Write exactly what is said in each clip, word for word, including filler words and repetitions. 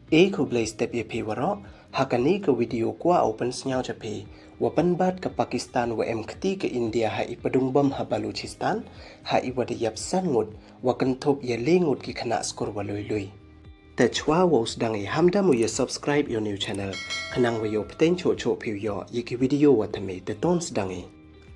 E khublei step ya phi waroh, ha kani ka video kwah u pynsngew cha phi, wa pynbat ka Pakistan wa em kti ka India ha i pdung bom ha Balochistan, ha i wa da yap san ngut, wa kynthup ya le ngut ki khynnah skur wa lui lui. Te chwa wow sdang i, hamdam u ya subscribe yow new channel, khnang wa yow pteng choh choh phi u yoh ya ki video wa thymme. Te ton sdang i.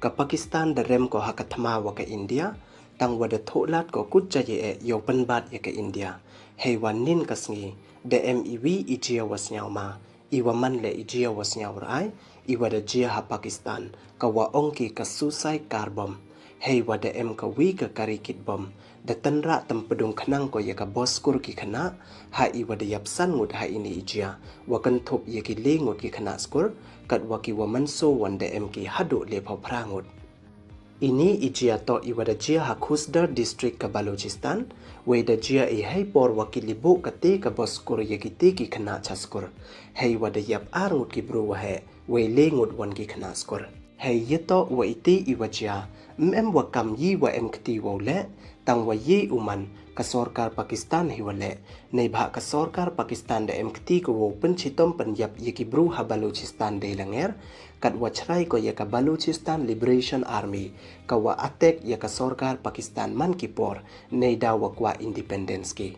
Ka Pakistan da rem ko ha ka thma wa ka India, tang wa da thoh lad ko kut cha ye e yow pynbat ya ka India. Hei wa nin ka sngi, da em i wi i jia wa sniaw ma, i wa man le i jia wa sniaw rai, i wa da jia ha Pakistan, ka wa ong ki ka suicide car bomb. Hei wa da em ka wi ka kari kit bom, da tynrah tympdung khnang ko ya ka bos skur ki khynnah, ha i wa da yap san ngut ha ini i jia, wa kynthup ya ki le ngut ki khynnah skur, kat wa ki wa mynsaw wan da em ki haduh le phaw phra ngut. Ini i jia toh i wa da jia ha Khusdar District ka Balochistan, wei da jia i hei por wa ki libuh ka te ka bos skur ya ki te ki khynnah cha skur. Hei wa da yap ar ngut ki bru wa heh, wei le ngut wan ki khynnah skur. Hei ya toh wa i te i wa jia, m em wa kam yi wa em kti wow leh, tang wa ye u man, ka sorkar Pakistan hi wa leh. Neibhah ka sorkar Pakistan da em kti ko wow pynchitom pynyap ya ki bru ha Balochistan dei langer, kat wa chrai ko ya ka Balochistan Liberation Army, ka wa attack ya ka sorkar Pakistan man ki por, nei da wa kwah independence ki.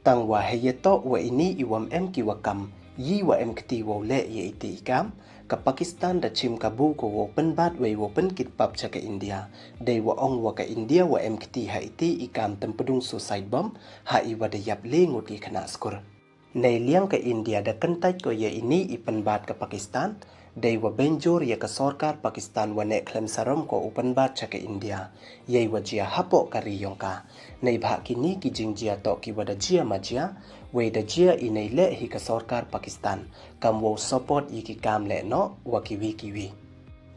Tang wa hei ya toh wa ini i wa m em ki wa kam, yi wa em kti wow leh ya i te i kam, ka Pakistan da chim kabu ko wow pynbat wei wow pynkit pap cha ka India. Dei wa ong wa ka India wa em kti ha i te i kam tympdung suicide bom, ha i wa da yap le ngut ki khynnah skur. Nei liang ka India da kyntait ko ya ini i pynbat ka Pakistan, dei wa bynjur ya ka sorkar Pakistan wa neh khlem sarom ko u pynbat cha ka India, yei wa jia hapoh ka ri yong ka. Neibhah kini ki jingjia toh ki wa da jia ma jia, wei da jia i nei leh hi ka sorkar Pakistan, kam wow support ya ki kam leh noh wa ki wi ki wi.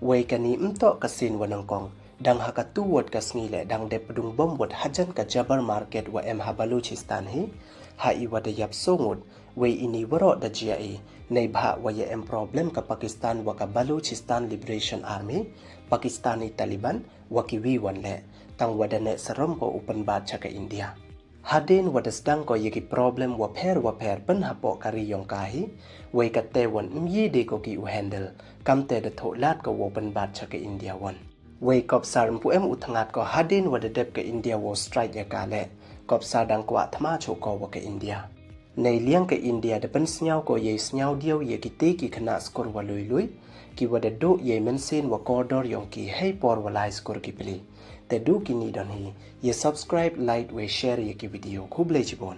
Wei kani m toh ka sien wa nyngkong, dang ha ka tu wat ka sngi leh dang dep pdung bom wat hajan ka Jabar Market wa em ha Balochistan hi, ha i wa da yap so ngut, wei ini waroh da jia i, neibhah wa ya em problem ka Pakistan wa ka Balochistan Liberation Army, Pakistani Taliban, wa ki wi wan leh, tang wa da neh sarom ko u pynbat cha ka India. Hadien wa da sdang ko ya ki problem wa pher wa pher pyn hapoh ka ri yong ka hi, wei ka te wan m yi de ko ki u handle, kam te da thoh lad ko wow pynbat cha ka India wan. Wei kop sar mpu em u thngat ko hadien wa da dep ka India wow strike ya ka leh, kop sar dang kwah thma choh ko wa ka India. Nei liang ka India da pynsngew ko yei sngew diaw ya ki te ki khynnah skur wa lui lui, ki wa da duh yei mynsiem wa kordor yong ki hei por wa lai skur ki pli. Te du kini don hi, ya subscribe, like, wei share ya ki video. Khublei chibun.